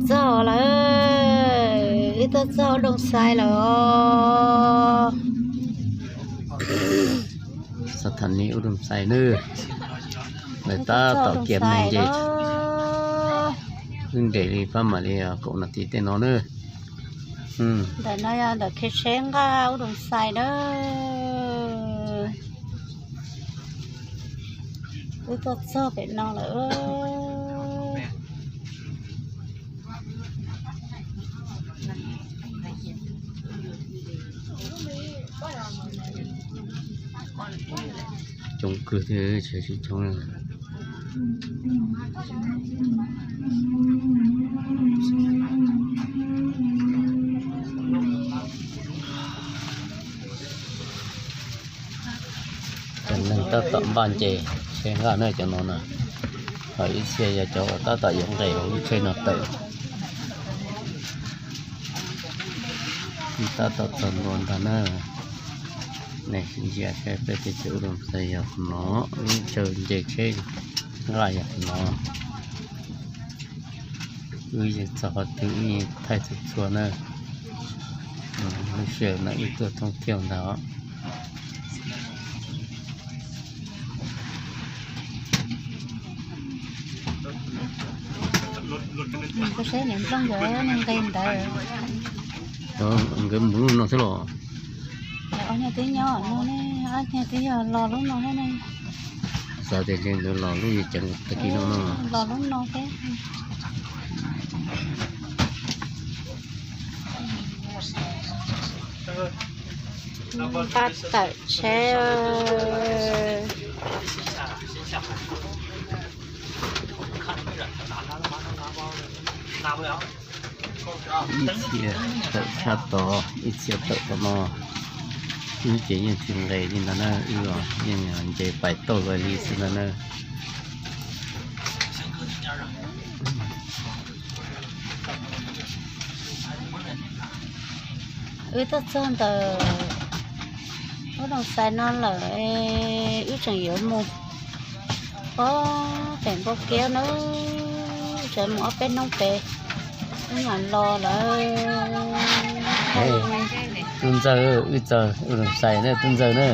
Txog lawm, wb tuaj txog ub Doog Xais lawm os. Xav tham ne ub Doog Xais nawb, lawv tab tom kiag me nce, wb nres li pab mam li kaum nas this tej no nawb. Ntawm no yog ntawm kev tsheb nqaj ub Doog Xais nawb. Wb tuaj txog pem no lawm. Coob kawg thiab, tsis coob. Cov neeg tab tom npaj nce tsheb nqaj na cov no na, ho ib txhia yog cov uas tab tom yuav nqes hauv lub tsheb no tawm. Tab tom txog ntua ntag na. Nej sim ntsia saib peb teb chaws ub Doog Xais yog qhov no, lub chaw nce tsheb nqaj yog qhov no. Wb yeej txog qhov twg wb yeej thaij txhua txhua na. Lub sij hawm no wb tuaj thoob thiauj ntag os. Kuv saib niam nplooj nkawd nqe ntawd. Nkawd mus lub no xwb los? Ob nyuag twb nyob no ne, ob nyuag twb yog los lub no thiab ne. Xav tias ntshe nkawd los lub yim ceev tag kis no no. Los lub no thiab. Npaj tawm tsheb. Ib txhia tawm sab tod, ib txhia tawm tom no. Wb ces yeej tsis nqes li ntag na, wb yeej nce pais tauj luaj li xwb ntag na. Wb tuaj txog ntawm ub Doog Xais no lawm, wb tseem yuav mus ob pem Npauj Kiab nawb, tseem mus ob peb hnub pem wb mam los lawm. Tub Ntxawg, wb txog ub Doog Xais na, Tub Ntxawg na.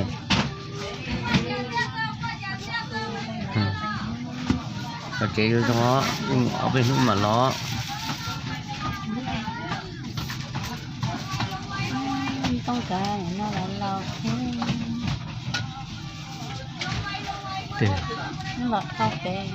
Tsev zoo zoo, ob peb hnub mam los. Tooj kav no los laus thiab. Los dhau pem.